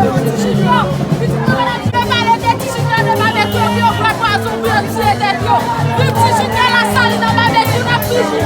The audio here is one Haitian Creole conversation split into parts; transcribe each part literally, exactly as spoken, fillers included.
Ti Junior, pitit mwen, nou pale de Ti Junior nan babekyou, yo pran pwazon pou yo tiye tèt yo. Viv Ti Junior Lasalin nan babekyou, n ap toujou.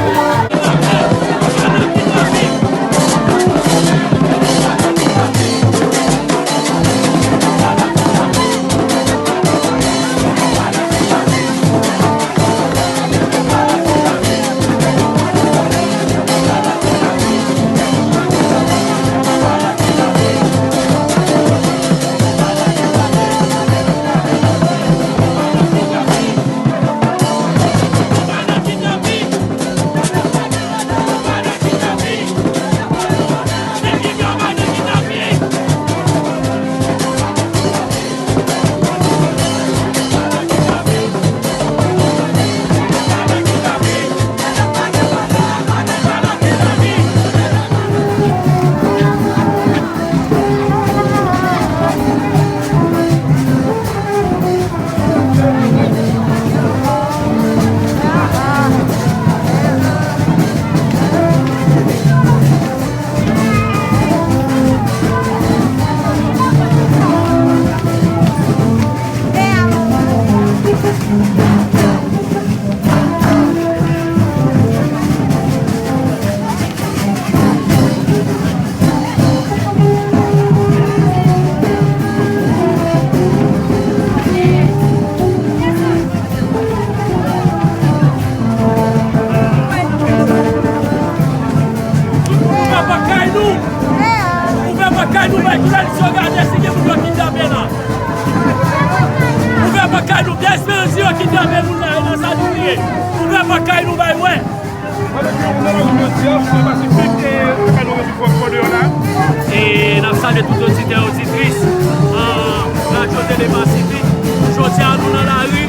Ouvè pòt kay nou! Ouvè pòt kay nou, bay jounalis yo gade si gen moun yo kidnape la. Ouvè pòt kay nou, Pierre Espérance di yo kidnape moun la, e nan sa nou ye. Ouvè pòt kay nou, bay wè. E n ap salye tout oditè, oditris, an, Radyo Tele Pasifik. Jodi a, nou nan lari,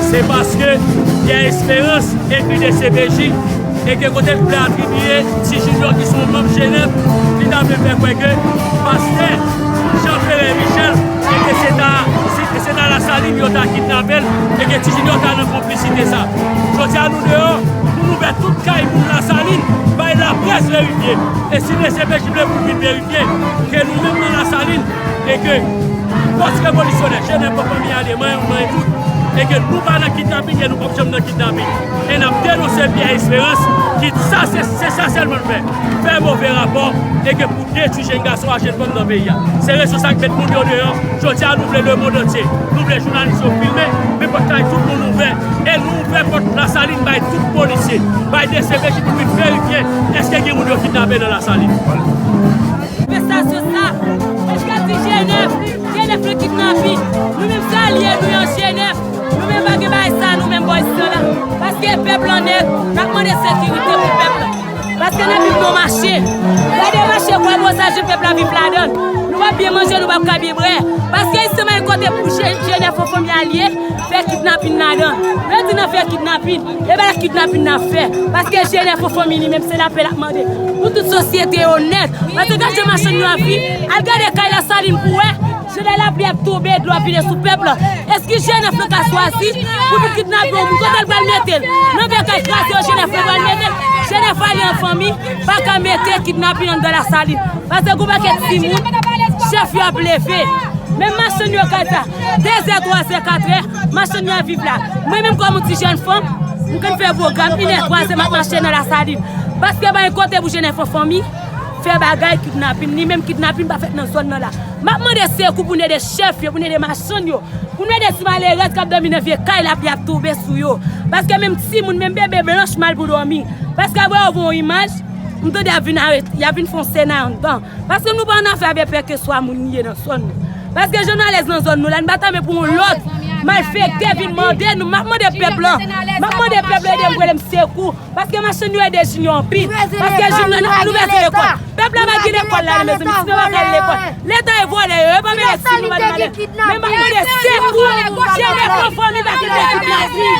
se paske Pierre Espérance, epi D C P J, e ke kote l vle atribiye Ti Junior ki se yon manm G N F, li ta vle fè kwè ke pastè Jean Ferré Michel, e ke se ta, se, se ta Lasalin yo ta kidnape l, e ke Ti Junior ta nan konplisite sa. Jodi a nou deyò, pou nou ouvè tout kay moun Lasalin, bay laprès verifye. E si D C P J vle pou vin verifye, ke nou menm nan Lasalin, e ke fòs revolisyonè, G N F, Fanmi Alye, manyen, manyen tout, e ke nou pa nan kidnapin, e nou p ap janm nan kidnapin. E n ap denonse Pierre Espérance, ki sa, se, se sa sèlman l fè. Fè move rapò, e ke pou detwi jèn gason ak jèn fanm nan peyi a. Se rezon sa k met moun yo deyò. Jodi a, nou vle lemonn antye. Nou vle jounalis yo filme, men pòt kay tout moun ouvè. E nou ouvè pòt Lasalin bay tout polisye, bay D C P J pou vin verifye èske gen moun yo kidnape nan Lasalin. Manifestasyon sa, èske di G N F, G N F nan kidnapin. Nou menm se alye nou yo G N F. Nou menm pa gen bagay sa, nou menm bò isit la. Paske pèp lan nèt, n ap mande sekirite pou pèp lan. Paske n ap viv nan mache. Gade mache kwè bozaj pèp la viv ladan l. Nou p ap byen manje, nou p ap ka byen bwè. Paske isit menm kote pou G N F, Fanmi Alye, fè kidnapin ladan. Lè di n ap fè kidnapin, e pa kidnapin n ap fè. Paske G N F Fanmi li menm se lapè l ap mande. Pou tout sosyete onèt. Paske gade jan machann yo ap viv. Al gade kay Lasalin pou wè. Jan lè lapli ap tonbe, dlo ap vide sou pèp la. Èske G N F lan ka chwazi pou vin kidnape yon moun? Kote l pral mete l? Nan vye kay kraze yo, G N F lan pral mete l? G N F ale an fanmi, pa ka mete kidnapin anndan Lasalin. Paske gon pakèt timoun, chèf yo ap leve. Menm machann yo kay sa, de zè, twa zè, kat è, machann yo ap viv la. Mwen menm kòm yon ti jèn fanm, m konn fè pwogram, inè, twa zè, m ap mache nan Lasalin. Paske pa gen kote pou G N F Fanmi fè bagay kidnapin, ni menm kidnapin pa fèt nan zòn nan la. M ap mande sekou pou n ede chèf yo, pou n ede machann yo, pou n ede ti malerèz k ap dòmi nan vye kay lapli ap tonbe sou yo. Paske menm timoun, menm bebe blanch mal pou dòmi. Paske apre yo voye yon imaj, m tande y ap vin arete, y ap vin fè yon sena anndan. Paske nou pa annafè avè pè ke swa moun li ye nan zòn nou. Paske jan nou alèz nan zòn nou la, nou pa tanmen pou yon lòt malfektè vin mande nou. M ap mande pèp lan, m ap mande pèp lan ede m rele m sekou. Paske machann yo ede Junior anpil. Paske Junior, nou, nou bezwen lekòl. Pèp la pa gen lekòl la, mezanmi, timoun yo pa ka al lekòl. Leta e vòlè yo, yo pa mele si nou pa di malè. Men m ap mande sekou, G N F Fanmi pa kite kidnapin.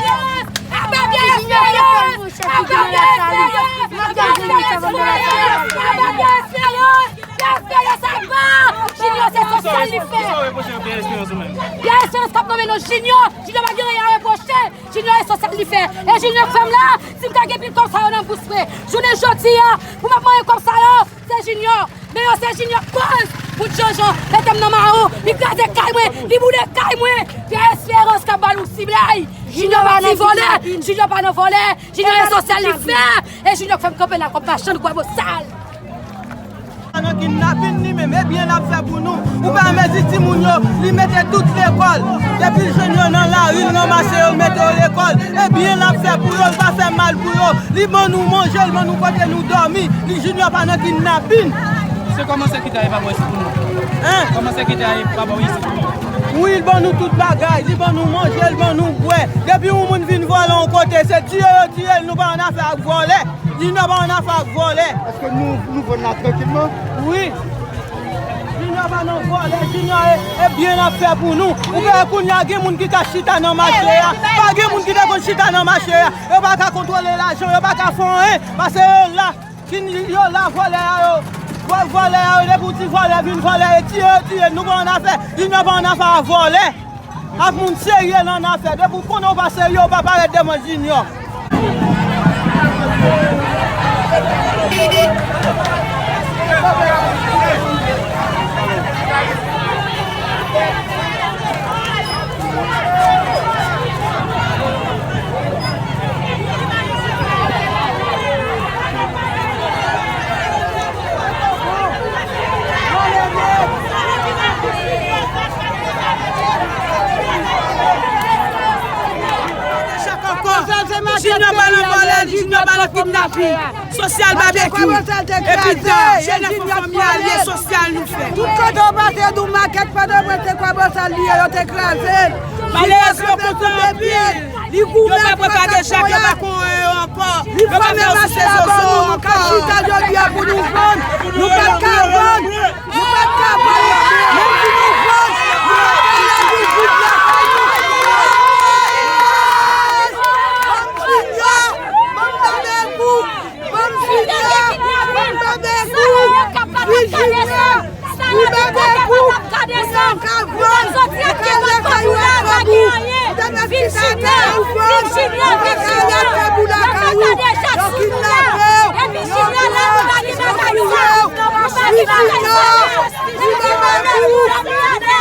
Junior se sosyal li fè. Pierre Espérance k ap nonmen non Junior. Junior pa gen anyen a repwoche. Junior e sosyal li fè. E Junior k fè m la, si m ta gen pil kòb sa yo nan bous mwen. Jounen jodi a, pou m ap manyen kòb sa yo, se Junior. Men yo se Junior k koz. Kout Jean Jean, mete m nan mawon, li kraze kay mwen, li boule kay mwen. Pierre Espérance k ap ba nou siblay. Junior pa ti vòlè, Junior pa nan vòlè, Junior e sosyal li fè, e Junior k fè m kanpe la kòm machann gwa bosal. Nan kidnapin li menm, ebyen l ap fè pou nou. Ou pa mezi timoun yo, li mete tout lekòl. Depi l jwenn yo nan lari, l ranmase yo, l mete yo lekòl. Ebyen l ap fè pou yo, l pa fè mal pou yo. Li ban nou manje, l ban nou kote nou dòmi. Li Junior pa nan kidnapin. Se kòman sekirite a pa ba w isit pou nou? Hein? Kòman sekirite a pa ba w isit pou nou? Wi, l ban nou tout bagay. Li ban nou manje, l ban nou bwè. Depi yon moun vin vòlè yon kote, se tiye yo tiye l, nou pa annafè ak vòlè. Junior pa annafè ak vòlè. Èske nou, nou vann la trankilman? Wi. Junior pa nan vòlè, Junior e, ebyen l ap fè pou nou. Ou wè kounye a gen moun ki ka chita nan mache a. Pa gen moun ki te konn chita nan mache a. Yo pa ka kontwole lajan, yo pa ka fè anyen. Paske yo la, kin-, yo la vòlè a yo. Vò-, vòlè a yo, depi w di vòlè vin vòlè, e tiye yo tiye, nou pa annafè. Junior pa annafè a vòlè. Ak moun serye nan afè. Depi w konnen w pa serye, w pa parèt devan Junior. Junior pa nan vòlè, Junior pa nan kidnapin. Sosyal babekyou. Epi dan, jenès fanmi alye sosyal nou fè. Tout kote w pase, nou makèt pandan mwen se kwa bosal li ye, yo te kraze l. Malere yo kontan anpil. Li goumen ak masak yo la. Li fòme mache a ban nou, nou ka chita jodi a pou nou vann. Nou pa ka vann. Nou pa ka vann. Menm si nou vann, nou pa ka vann. Ban m Junior, ban m Bebe Cool, ban m Junior, ban m Bebe Cool. Wi, Junior. Wi, Bebe Cool. Ou nan ka vòl, ou ka lè kay ou ak babou. Ou te mèt chita kay ou vann, ou pa ka lè kay ou lakay ou. Yo kidnape w, yo vòl, yo touye w. Wi, Junior, wi, Bebe Cool.